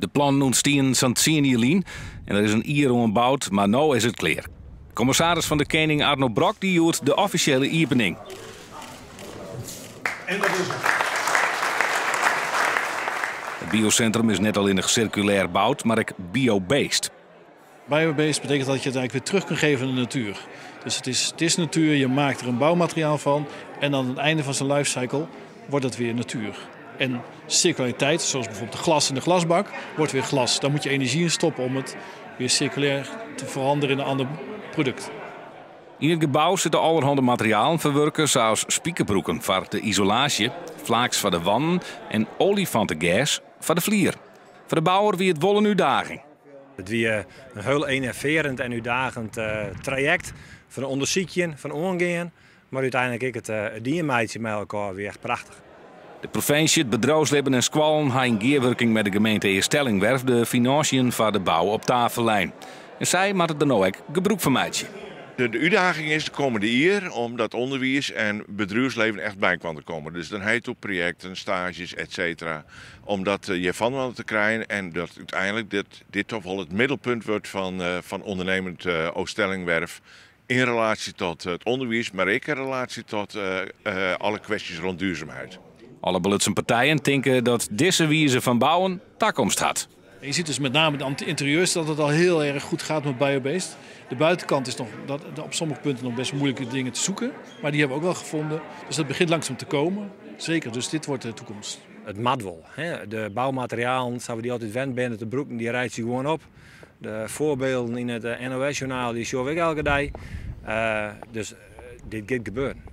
De plannen ûntstienen sa'n tsien jier lyn en der is in jier oan boud, mar no is it klear. Kommissaris fan de Kening Arno Brok die hjoed de offisjele iepening. En dat is it. It biosintrum is net allinnich sirkulêr boud, mar ek biobased. Biobased betekent dat je het eigenlijk weer terug kunt geven aan de natuur. Dus het is natuur, je maakt er een bouwmateriaal van en aan het einde van zijn lifecycle wordt het weer natuur. En circulariteit, zoals bijvoorbeeld de glas in de glasbak, wordt weer glas. Daar moet je energie in stoppen om het weer circulair te veranderen in een ander product. Yn it gebou sitte allerhande materialen ferwurke, sa as spikerbroeken foar de isolaasje, flaaks foar de wanden en olifantegers foar de flier. Foar de bouwer wie it wol in útdaging. It wie in hiel enervearjend en útdaagjend trajekt fan ûndersykjen, fan oangean, mar úteinlik ek it dien meitsjen mei elkoar wie echt prachtich. De provinsje, it bedriuwslibben en skoallen ha yn gearwurking mei de gemeente Eaststellingwerf de finânsjes foar de bou op tafel lein. En sy moatte der no ek gebrûk fan meitsje. De útdaging is de kommende jier om dat ûnderwiis en bedriuwslibben echt by te kommen. Dus dan ha je projekten, staazjes, et cetera. Om dat hjirfan te krijen en dat úteinlik dit dochs wol it middelpunt wurdt fan ûndernimmend Ooststellingwerf yn relaasje ta it ûnderwiis, mar ek yn relaasje ta alle kwestjes rûn duurzaamheid. Alle belutsen partijen tinke dat dizze wize fan bouwen takomst hat. En je ziet dus met name de interieurs dat het al heel erg goed gaat met biobased. De buitenkant is nog op sommige punten nog best moeilijke dingen te zoeken. Maar die hebben we ook wel gevonden. Dus dat begint langzaam te komen. Zeker, dus dit wordt de toekomst. It moat wol. Hè? De boumaterialen, sa't we dy altyd wend binne te brûken, dy reitsje gewoan op. De foarbylden yn it NOS-sjoernaal dy sjogge we elke dei. Dus dit giet gebeuren.